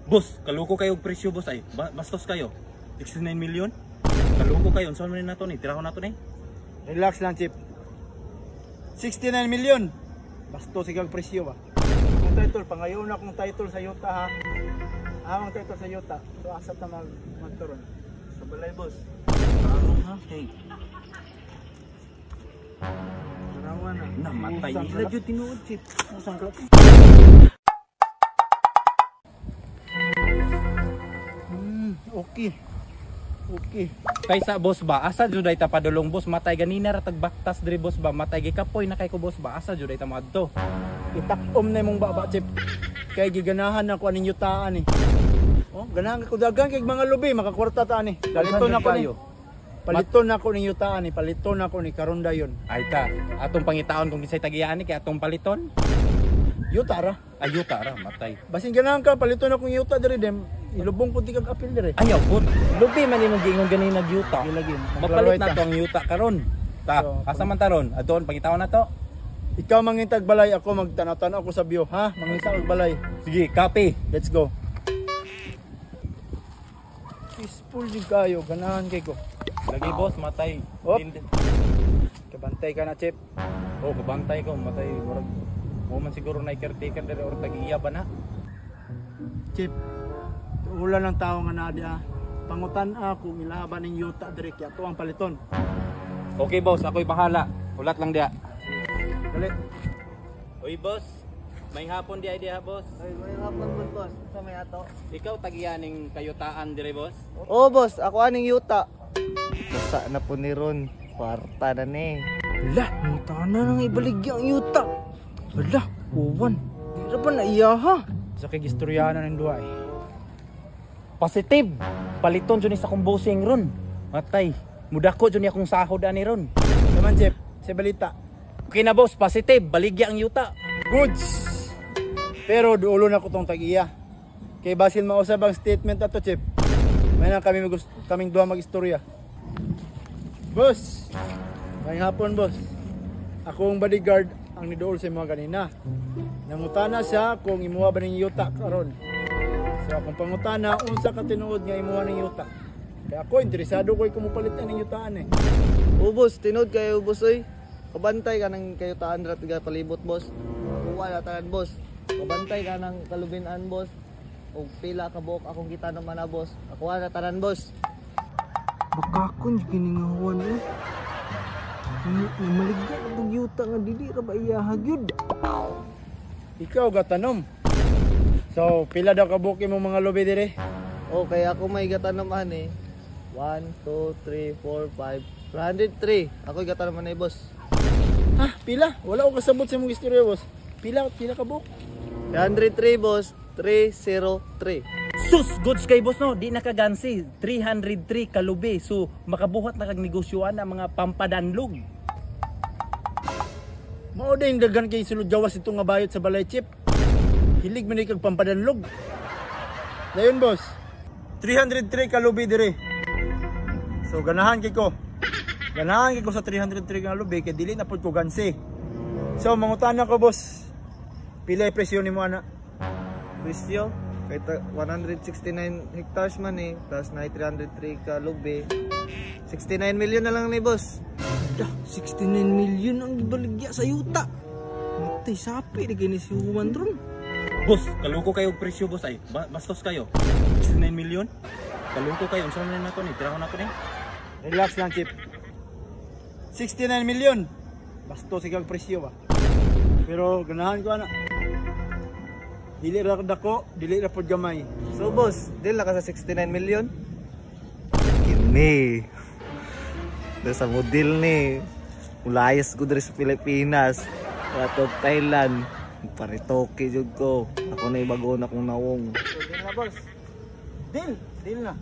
Boss, kaluko kayo og presyo, boss, ay. Bastos kayo. 69 million? Kaluko kayo. Unsa man ni nato ni? Tirahon nato ni. Relax lang, Chip. 69 million. Basto sigang presyo ba? Akong title, pangayon na akong title sa yuta ha. Amang title sa yuta. So asa ta mag magturon? Sa balay, boss. Ha? Hey, Tanawa na. Namatay. Usang Ila ka. jud tinuod, Chip. Usang ka. Okay. Okay. Kaysa, boss ba, asa jud ay ta padulong, boss? Matay ganina ra tagbaktas diri, boss ba, matay gikapoy na kay ko, boss ba, asa jud ay ta moadto? Itakom na imong baba, Chip. Kay giganahan ako aning yutaan eh. Oh, ganahan ko dagan kay mga lubi makakwarta ta ani. Palito na ko ni. Palito na ko ning yutaan eh. Palito na ko ni karon dayon. Ay ta, atong pangitaon kung kinsay tagiyaan ni kay atong paliton. Yuta ra. Ayo ta ra, matay. Basin ganahan ka palito na kong yuta diri dem. Ilubong ko di kag apil diri. Ayaw pud. Lubi man imong giingon ganina nag yuta. Lagi. Mapalit na to ang yuta karon. Ta, So, asa man taron? Adon pangitaon na to. Ikaw mangitag balay, ako magtanaw-tanaw ako sa view, ha? Mangita og balay. Sige, copy. Let's go. Peaceful jud kayo, ganahan kay ko. Lagi, boss, matay. Op. Kabantay ka na, Chip. Oh, kabantay ko, matay murag mo man siguro na caretaker diri or tag-iya ba na? Chip. Ulan ng tao nga naa diha. Pangutan ako ilaban ning yuta diri kay ato ang paliton. Okay, boss, ako'y bahala. Ulat lang diha. Dali. Oy, boss, may hapon di ay diha, boss. Ay, may hapon po, boss. Sa may ato. Ikaw tagiyaning kayutaan dire, boss. Oo, boss. Ako aning yuta. Basta na po ni Ron. Kwarta na ni. Hala, yuta na nang ibaligya ang yuta. Hala, uwan. Di ra ba na iya ha? Sa kay gistoryahan ng duha eh. Positive. Paliton jud ni sa akong bossing ron. Matay. Mudako jud ni akong sahod ani ron. Saman, Chip, sa balita. Okay na, boss, positive. Baligya ang yuta. Goods. Pero duulo na ko tong tag-iya. Kay basin mausab ang statement ato, Chip. May na kami kaming duha mag-istorya. Boss. May hapon, boss. Ako ang bodyguard ang niduol sa mga kanina. Nangutana siya kung imuha ba ning yuta karon. So akong pangutana, unsa ka tinuod nga imuha ning yuta? Kaya ako interesado ko kumupalit na ning yutaan eh. Oo, boss. Tinod kayo, boss, oy. Kabantay ka ng kayutaan ra tiga palibot, boss. Kuha na tanan, boss. Kabantay ka ng kalubinan, boss. Og pila ka buok akong kita naman na, boss. Ako na tanan, boss. Bakakon jud kini nga huwan eh. Namaligya na tong yuta nga dili ra ba iya ha gyud. Ikaw gatanom. So, pila daw kabuok imong mga lubi dire? Okay, ako may gatanom eh. 1, 2, 3, 4, 5, 303. Ako gatanom eh, boss. Ha, pila? Wala ko kasabot sa imong istorya, boss. Pila, pila kabuok? 303, boss. 303. Sus, goods kay boss no, di nakagansi. 303 kalubi. So, makabuhat na kag negosyoan ang mga pampadanlog. Mao din daghan kay sulod gawas ito nga bayot sa balay, Chip. Hilig man kag pampadanlog. Dayon, boss. 303 kalubi dire. So ganahan kay ko. Ganahan kay ko sa 303 nga lubi kay dili na pud ko gansi. So mangutana ko, boss. Pila presyo nimo ana? Presyo, kay 169 hectares man eh, plus na 303 ka lubi. 69 million na lang ni boss. Hala, 69 million ang gibaligya sa yuta. Matay sapi di kini si Juan ron. Boss, kaluko kayo og presyo, boss ay. Bastos kayo. 69 million? Kaluko kayo. Unsa man nato ni? Tirahon nato ni. Relax lang, Chip. 69 million. Basto sigang presyo ba. Pero ganahan ko ana. Dili ra dako, dili ra pud gamay. So boss, deal na ka sa 69 million? Kini. Nasa mo deal ni. Ulayas ko diri sa Pilipinas. Wato Thailand. Paritoke jud ko. Ako na ibago na kong nawong. So, deal na, boss. Deal, deal na.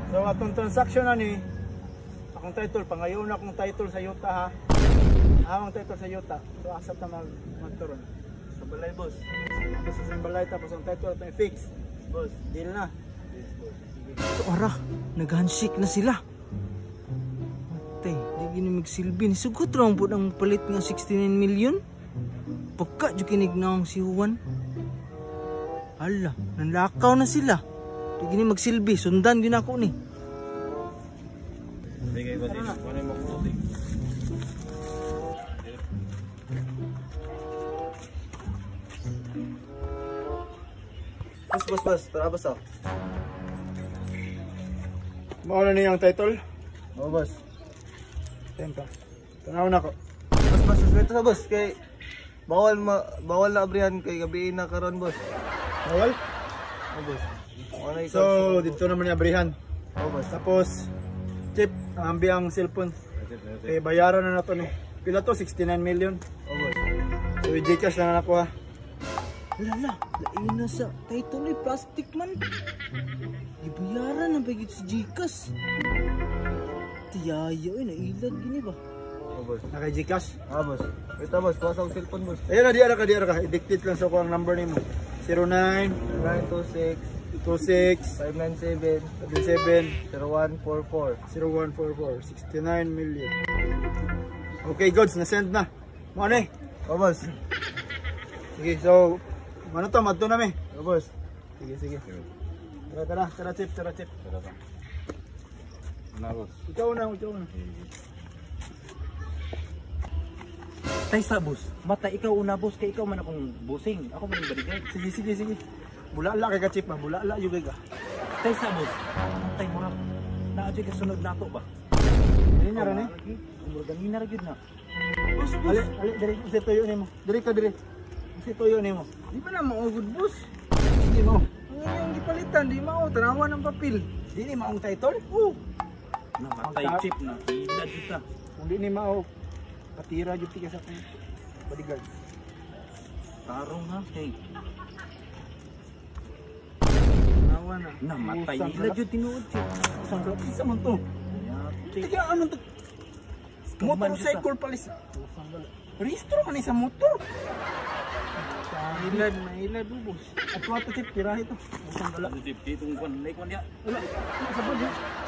So atong transaction ani, akong title, pangayon na akong title sa yuta ha. Amang title sa yuta. So asa ta mag magturon? Sa balay, boss. Tapos sa balay, tapos ang title atong i-fix. Boss. Deal na. Yes, boss. So ara, nag-handshake na sila. Matay, di gini magsilbi. Sugot ra pud ang palit nga 69 million. Pagka jud kinig naong si Juan. Hala, Nanlakaw na sila. Di gini magsilbi, sundan gyud ako ni. Boss, boss, boss. Tara, boss, oh. Mao na niyang title. Oo, boss. Tempa. Tanaw na ko. Boss, boss, respeto sa boss. Kay, bawal bawal na abrihan kay gabi na karon, boss. Bawal? Oo, boss. Wala So, dito naman ni abrihan. Oo, boss. Tapos, chip, ang ambi ang cellphone. Eh, bayaran na nato ni. Pila to? 69 million. Oo, boss. So, i-Gcash na na ako ha. Lala, lain na sa title eh, plastic man. Gibayaran na ba gyud si Gcash? Tiyaya oy, nailag gini ba? Oo, boss. Naka Gcash. Ah, boss. Wait, boss. Kuha sa akong cellphone, boss. Ayun na, di ara ka. I-dictate lang sa ko ang number nimo. 09 926 26 597 77 0144. 0144. 69 million. Okay, goods. Na-send na. Mo ano eh. Oo, boss. Sige, so, ano to? Madto na mi. Oo, boss. Sige, sige. Tara, tara. Tara, chip. Tara, chip. Ikaw na, ikaw na. Tay sa boss, mata ikaw una boss kay ikaw man akong bossing. Ako man yung bodyguard. Sige, sige, sige. Bulala kay ka, chip. Bulala yung kay ka. Tay sa boss, tay murag naa jud kasunod nato ba? Dili na rin eh. Murag ganina ra gyud na. Boss, boss. Ali, ali, diri. Unsay tuyo nimo? Diri ka, diri. Unsay tuyo nimo? Di ba na maugod, boss? Sige mo. Ang inyong gipalitan, di mao, tanawan ang papel. Dili maong title? Oh, Namatay chip na. Ila jud ta. Kung di ni mao, patira jud ti ka sa akong bodyguard. Tarong ha kay tanawan na. namatay Usang ila jud tinuod chip. Usang ka, isa man to. Yate. Tiga ano to? Motorcycle palis. Rehistro man ni sa motor. Mailad, mailad, oh, boss. At wato chip, tirahe to. Usang gala. Chip ditong kwan, nay kwan diya. Wala, sa bag.